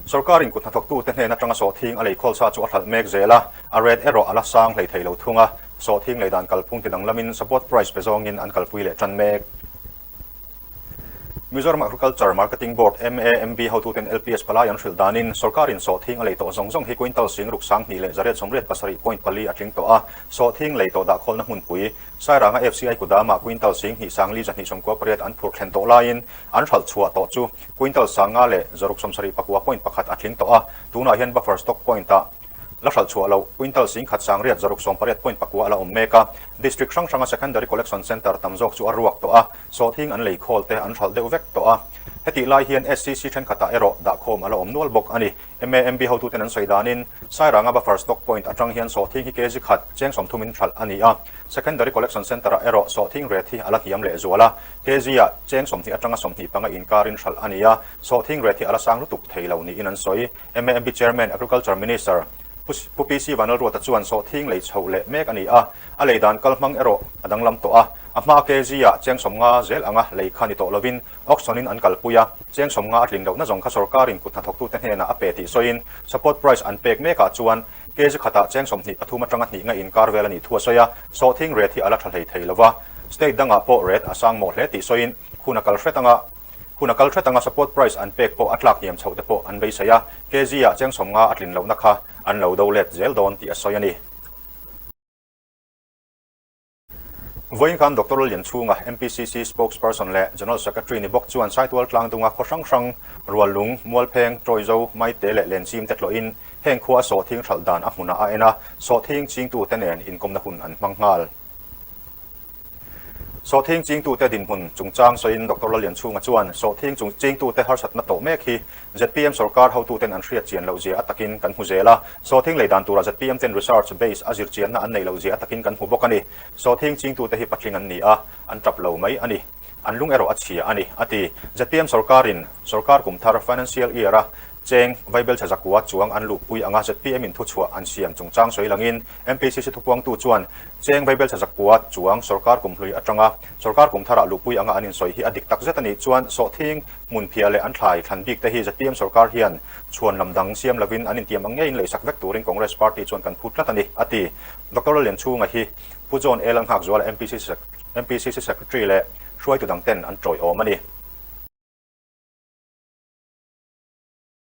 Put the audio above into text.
Sorkarin kut hnathawktute hnen atanga sawhthing a lei khawl sa chu a hralh mek zel a, a rate erawh a la sang hlei thei lo thung a, sawhthing lei dan kalphung ti danglamin support price pe zawngin an kalpui leh tan mek. Mizoram Agriculture Marketing Board, MAMB, hotuten LPS palai an hrilh danin sorkarin sawhthing a lei tawh zawng zawng hi quintal singruk 2000 leh 887.4 a tling tawh a, sawhthing lei tawh dahkhawlna hmunpui Sairanga FCI kudamah quintal 2 sangli 298 an phurh thlen tawh laiin an hralh chhuah tawh chu quintal 5 leh 679.1 a tling tawh a, tunah hian buffer stock point-ah la hralh chhuah loh quintal 10 sang riat 680.9 a la awm mek a. District hrang hranga secondary collection centre tam zawk chu a ruak tawh a, sawhthing an lei khawl te an hralh deuh vek tawh a. Hetih lai hian SCC thenkhatah erawh dahkhawm a la awm nual bawk a ni. MAMB hotuten an sawi danin Sairanga buffer stock point atang hian sawhthing hi kg khat cheng 30 in hralh a ni a, Secondary Collection Centre-ah erawh sawhthing rate hi a la hniam lehzual a, kg-ah cheng 20 atanga 25 inkarin hralh a ni a, sawhthing rate hi a la sang lutuk thei lo niin an sawi. MAMB Chairman, Agriculture Minister Pu PC Vanlalruata chuan sawhthing lei chhoh leh mek a ni a, a lei dan kal hmang erawh a danglam tawh a, a hmaa kg-ah cheng 50 zel anga lei kha ni tawh lovin auction-in an kalpui a, cheng 50 a tlin lohna zawng kha sorkarin kut hnathawktute hnenah a pe tih sawiin support price an pek mekah chuan Kg khatah cheng 23 atanga hnih nga inkar vel a nih thu a sawi a, sawhthing rate hi a la tha hlei thei lo va, state dangah pawh rate a sang mawh hle tih sawiin hun a kal hret anga hun a kal hret anga support price an pek pawh a tlak hniam chhoh te pawh an beisei a, kg-ah cheng 50 a tlin lohna kha an lo do let zel dawn tih a sawi a ni. Vawiin khan Doctor Lianchhunga, MPCC spokesperson leh General Secretary ni bawk chuan Saitual tlangdunga khaw hrang hrang, Ruallung, Mualpheng, Tawizo, Maite leh Lenchim te tlawhin heng khua a sawhthing hralh dan a hmunah a en a, sawhthing chingtute nen inkawmna hun an hmang nghal. Sawhthing chingtute dinhmun chungchang sawiin Doctor Lallianchhunga chuan sawhthing chingtute harsatna tawh mek hi zpm sorkar hotuten an hriat chian loh zia a takin kan hmu zel a, sawhthing lei dan turah zpm ten research base a zir chianna an neih loh zia a takin kan hmu bawk a ni. Sawhthing chingtute hi patling an ni a, an tap lo mai a ni. An lung erawh a chhia a ni, a ti. Zpm sorkarin sorkar kum thar financial year a cheng vaibelchhe zakua chuang an luhpui anga zpm in thuchhuah an siam chungchang sawi langin MPCC thupuangtu chuan cheng vaibelchhe zakua chuang sorkar kum hlui atanga sorkar kum tharah luhpui anga an insawi hi a dik takzet a nih chuan sawhthing hmun phiah leh an thlai thlan bik te hi zpm sorkar hian chhuan lam dang siam lovin an intiam ang ngeiin leisak vek turin Congress party chuan kan phut tlat a ni, a ti. Doctor Lallianchhunga hi Pu John A. Lalnghakzuala MPCC Secretary leh hruaitu dang ten an tawiawm a ni.